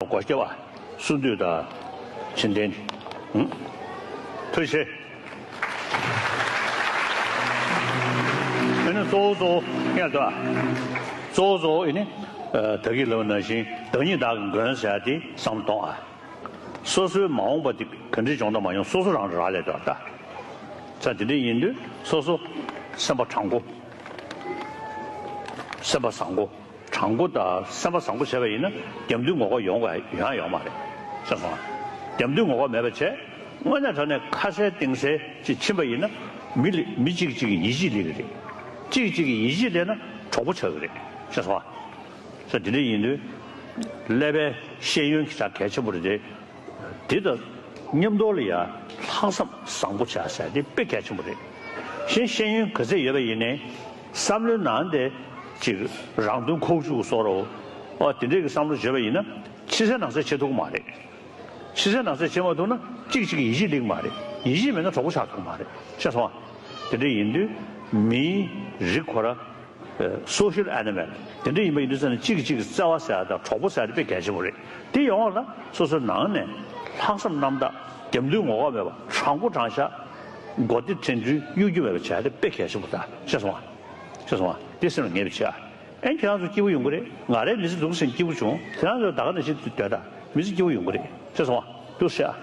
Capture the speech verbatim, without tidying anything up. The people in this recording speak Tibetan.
སྒོ་སྐྱེ་བ། གསུང་འདུས་དང་། བྱིན་ལྡན། ཧུམ། ཐུགས་རྗེ་ཆེ། ཨ་ནི་གཙོ་བོ་གཙོ་བོ་ངས་ལྟོས་ཨ། གཙོ་བོ་གཙོ་བོ་ཨེ་ནི། ད་གིན་ལབ་པ་ནང་བཞིན་བདག་ཉིད་བདག་གི་མགོན་ཟེར་ཡ་དེ་བསམ་བློ་གཏོང་ཨ། སོ་སོའི་མ་འོངས་པ་དེ་ག་འདྲའི་འབྱུང་དང་མ་འབྱུང་སོ་སོ་རང་རག་ལས་འདུག་ད། ཙང་དེ་འདྲ་ཡིན་དུས་སོ་སོ་སེམས་པ་དྲང་པོ། སེམས་པ་བཟང་པོ། དྲང་པོ་དང་སེམས་པ་བཟང་པོ་བྱས་པ་ཡིན་ན་རྒྱབ་མདུན་ངོ་ཀ་ཡོང་ག་ཡོང་ཡ་ཡོད་མ་རེད། ཤེས་སོང་ང་། རྒྱབ་མདུན་ངོ་ཀ་མེད་པ་བྱས། དངོས་གནས་དྲང་གནས་ཁ་གསལ་གཏིང་གསལ་ཅིག་ཕྱིན་པ་ཡིན་ན། མི་ལ་མི་གཅིག་གཅིག་གི་ཡིད་ཆེས་སླེབས་ཀྱི་རེད། གཅིག་གཅིག་གི་ཡིད་ཆེས་སླེབས་ན་གྲོགས་པོ་ཆགས་ཀྱི་རེད། ཤེས་སོང་ང་། ས་དེ་འདྲ་ཡིན་དུས། ཀླད་པའི་ཤེས་ཡོན་གྱི་ཆ་གལ་ཆེན་པོ་རེད་དེ། དེ་དང་མཉམ་དུ་ལ་ཡ་ལྷག་བསམ་བཟང་པོ་བྱ་ཟེར་དེ་དཔེ་གལ་ཆེན་པོ་རེད། གཞན་ཤེས་ཡོན་ག་ཚད་ཡོད་པ་ཡིན་ནའི། བསམ་བློའི་ནང་དེ་ཅིག་རང་དོན་ཁོག་ཆུད་བཟོ་འདྲ་བོ། ཨ་དེ་འདྲས་ཀྱི་བསམ་བློ་བརྗོད་པ་ཡིན་ན། ཕྱི་གསལ་ནང་གསལ་བྱེད་ཐུབ་ཀྱི་མ་རེད། ཕྱི་གསལ་ནང་གསལ་བྱེད་མ་ཐུབ་ན་གཅིག་གཅིག་གི་ཡིད་ཆེས་སླེབས་ཀྱི་མ་རེད། ཡིད་ཆེས་མེད་ན་གྲོགས་པོ་ཆགས་ཐུབ་ཀྱི་མ་རེད། ཤེས་སོང་ང་། དེ་འདྲ་ཡིན་དུས་མིའི་རིགས་ཁོ་ར། སོ་ཤལ་ཨེ་ནི་མལ་དེ་འདྲ་ཡིན་པ་ཡིན་དུས་ཙང་ནས་གཅིག་གིས་གཅིག་གི་བརྩེ་བ་ཟེར་ཡ་དང་གྲོགས་པོ་ཟེར་ཡ་དེ་དཔེ་གལ་ཆེན་པོ་རེད། དེ་ཡོང་བ་ལ་སོ་སོའི་ནང་ནས་ལྷག་བསམ་རྣམ་དག་རྒྱབ་མདུན་ངོ་ཀ་མེད་པ་དྲང་པོ་དྲང་བཞག་མགོ་བདེ་དྲན་འཕྲུལ་གཡོ་སྒྱུ་མེད་པ་བྱས་ཏེ་དཔེ་གལ་ཆེན་པོ་ད། ཤེས་སོང་ང་། ཤེས་སོང་ང་། དེ་སེམས་ལ་ངེས་པ་བྱས་ཨ། ཨེ་ཁྱེད་རང་ཚོ་སྐྱིད་པོ་ཡོང་གི་རེད། ང་རའི་མི་ཚེ་འདུག་སེ་སྐྱིད་པོ་བྱུང་། ཁྱེད་རང་ཚོ་ད་ག་ནང་བཞིན་སྡོད་ད། མི་ཚེ་སྐྱིད་པོ་ཡོང་གི་རེད། ཤེས་སོང་ང་། འདུག་སེ་ཨ།